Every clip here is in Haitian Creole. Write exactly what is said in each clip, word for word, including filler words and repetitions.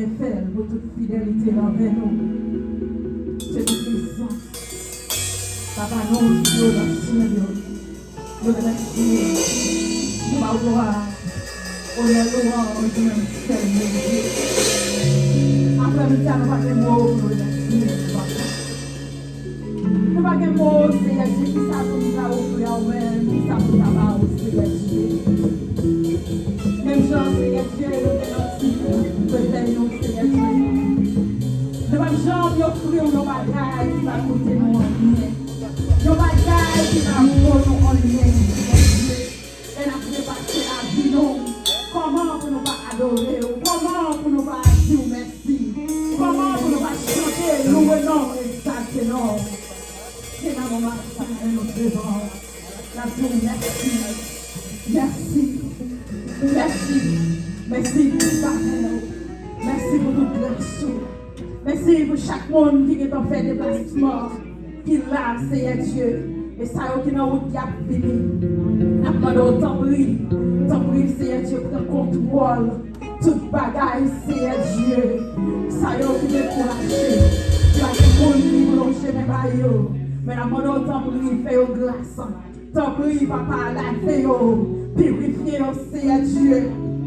Fè l pou tout fidelite l anvè nou. Jezi Kris, Papa, nou di w mèsi, nou remèsye w, nou ba w glwa, onè, lwanj, ou menm sèl merite. Aprè midi a, nou pa gen mo pou nou remèsye w, Papa. Nou pa gen mo, Seyè Dye, kisa pou nou ta ofri a ou menm, kisa pou nou ta ba ou, Seyè Dye. Menm jan, Seyè Dye, nou gen lantik pou fèy nou, Seyè Dye. Nou p ap janm ofri w yon bagay ki va koute nou anyen. Yon bagay ki va vo nou anyen, Seyè Dye. E n ap repase lavi nou. Kòman pou nou pa adore w? Kòman pou nou pa di w mèsi? Kòman pou nou pa chante, louwe non w, egzalte non w? Se nan moman sa a nou devan w. N ap di w mèsi. Mèsi. Mèsi. Mèsi pou bagay ou. Mèsi pou tout gras ou. Mèsi pou chak moun ki gentan fè deplasman, ki la, Seyè Dye. E sa yo ki nan wout, y ap vini. N ap mande w, tanpri, tanpri, Seyè Dye, pran kontwòl tout bagay, Seyè Dye. Sa yo ki dekouraje, ki pa gen moun ki pou lonje men ba yo. Men n ap mande w, tanpri, fè yo gras. Tanpri, Papa, lave yo, pirifye yo, Seyè Dye.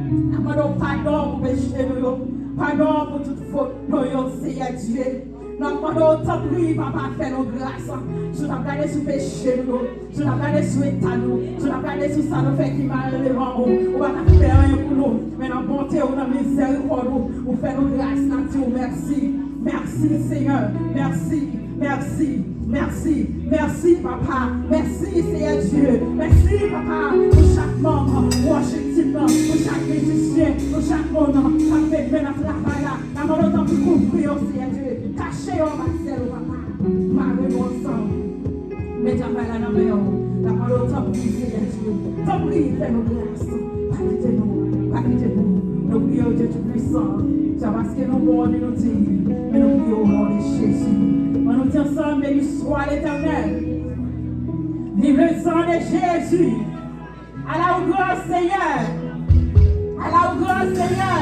N ap mande w padon pou peche nou yo, padon pou tout fot nou yo, Seyè Dye. N ap mande w, tanpri, Papa, fè nou gras. Si w t ap gade sou peche nou yo, si w t ap gade sou eta nou, si w t ap gade sou sa nou fè ki mal devan ou, ou pa t ap fè anyen pou nou. Men nan bonte w, nan mizèrikòd ou, ou fè nou gras, n ap di w mèsi. Mèsi, Seyè. Mèsi. Mèsi, mèsi, mèsi, Papa. Mèsi, Seyè Dye. Mèsi, Papa, pou chak manm Worship Team nan, pou chak mizisyen, pou chak moun k ap met men nan travay la. N ap mande w tanpri kouvri yo, Seyè Dye. Kache yo anba zèl ou, Papa. Mare yo ansanm. Met travay la nan men w. N ap mande w tanpri, Seyè Dye. Tanpri, fè nou gras. Pa kite nou, pa kite nou. Nou priye w, Dye Toupwisan. Se pa paske nou bon ni nou diy, men nou priye w o non de Jezi. Ann nou di ansanm, Béni soit l'Éternel. Vive le sang de Jésus. Ala ou gran, Senyè. Ala ou gran, Senyè.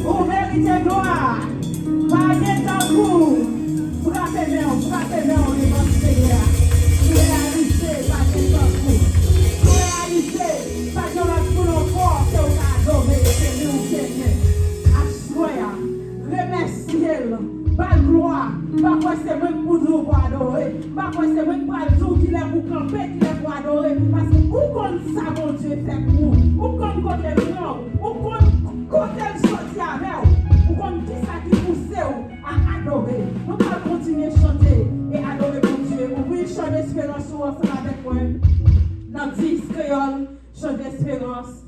Ou merite glwa. Pa gen tankou w. Frape men w, frape men w devan Senyè a. Ou reyalize pa gen tankou w. Ou reyalize pa gen lòt moun ankò ke w ka adore, se li w genyen. Aswè a, remèsye l, ba l glwa. Pa kwè se mwen k pou di w pou adore. Pa kwè se mwen k pral di w kilè pou kanpe, kilè pou adore. Paske ou konn sa Bondye fè pou ou. Ou konn kote l pran w. Ou konn kote l soti avè w. Ou konn kisa ki pouse w a adore. Nou pral kontinye chante e adore Bondye. Ouvri chan desperans ou ansanm avèk mwen nan dis kreyòl, chan desperans.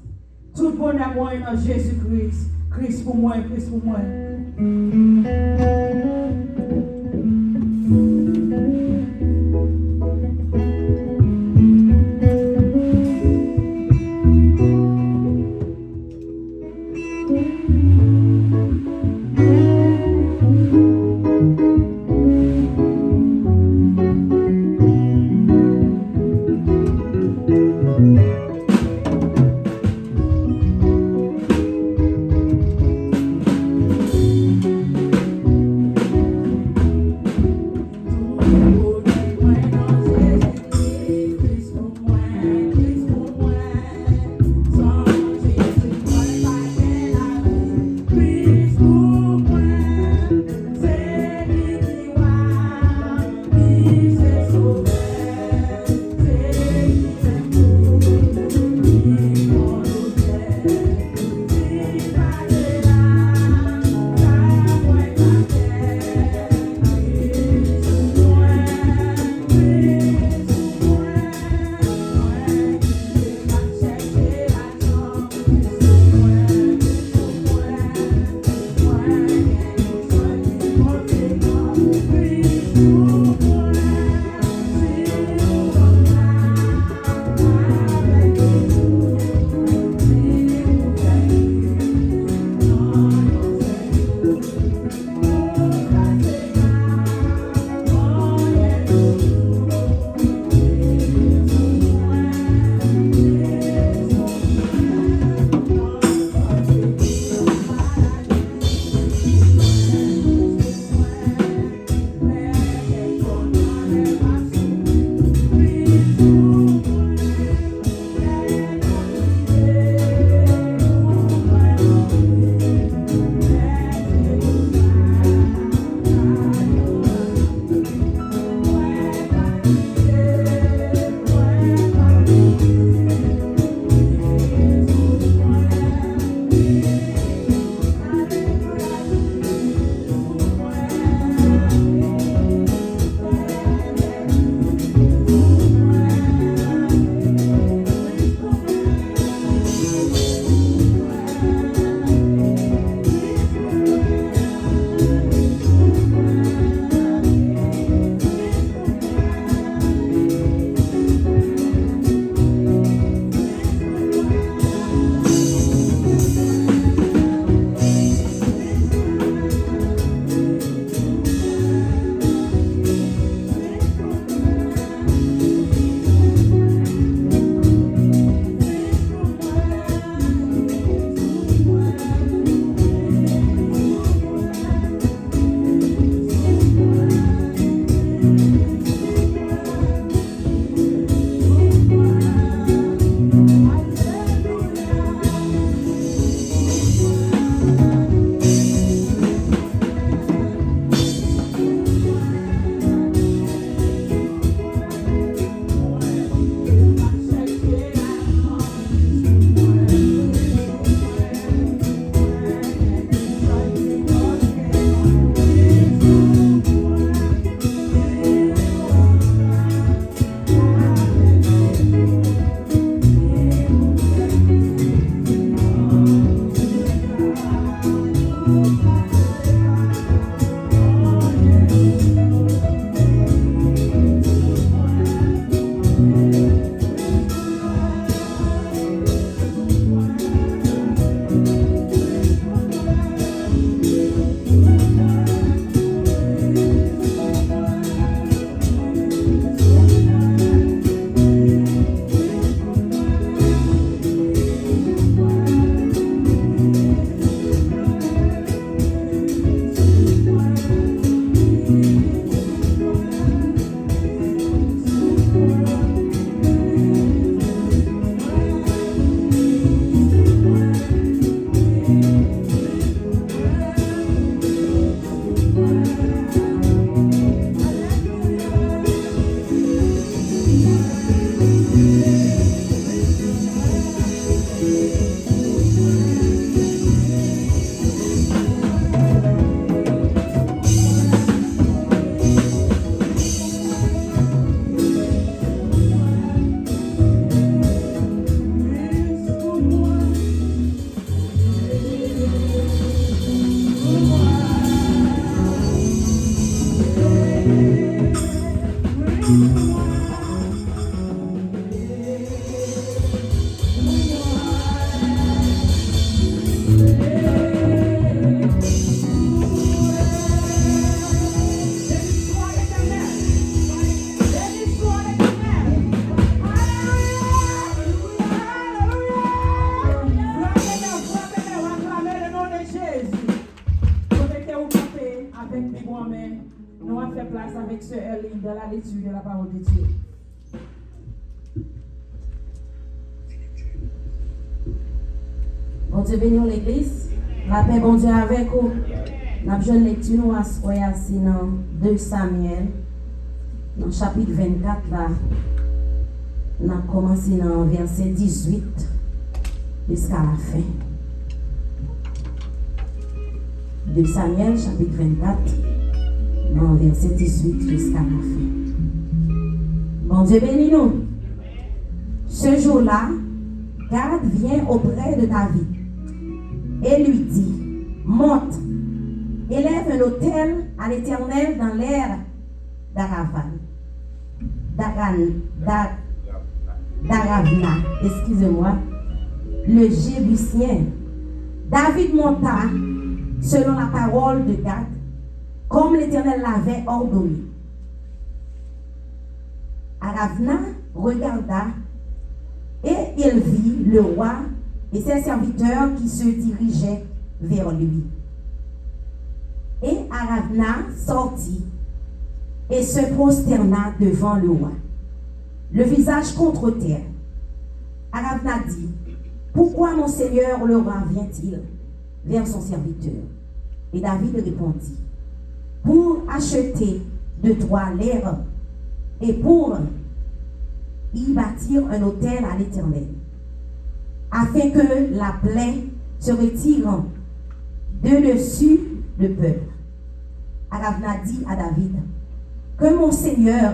Tout bonè mwen nan Jezi Kris. Kris pou mwen, Kris pou mwen. Nous allons faire place avec Sœur Erline dans la lecture de la parole de Dieu. Bondye beni w, legliz. Lapè Bondye avèk ou. N ap jwenn lekti nou aswè a, se nan de Samyèl, nan chapit vennkat la. N ap kòmanse nan vèsè dizuit jiska lafen. De Samyèl, chapit vennkat, nan vèsè dizuit jiska lafen. Bondye beni nou. Ce jour-là, Gad vient auprès de David et lui dit, monte, élève un autel à l'Éternel dans l'aire d'Aravan, d'Aran, d'A- d'Aravna, excusez-moi, le Jébusien. David monta selon la parole de Gad, comme l'Éternel l'avait ordonné. Aravna regarda et il vit le roi et ses serviteurs qui se dirigeaient vers lui. Et Aravna sortit et se prosterna devant le roi, le visage contre terre. Aravna dit, pourquoi mon seigneur le roi vient-il vers son serviteur? Et David répondit, pour acheter de toi l'aire et pour y bâtir un autel à l'Éternel, afin que la plaie se retire de dessus le peuple. Aravna dit à David, que mon seigneur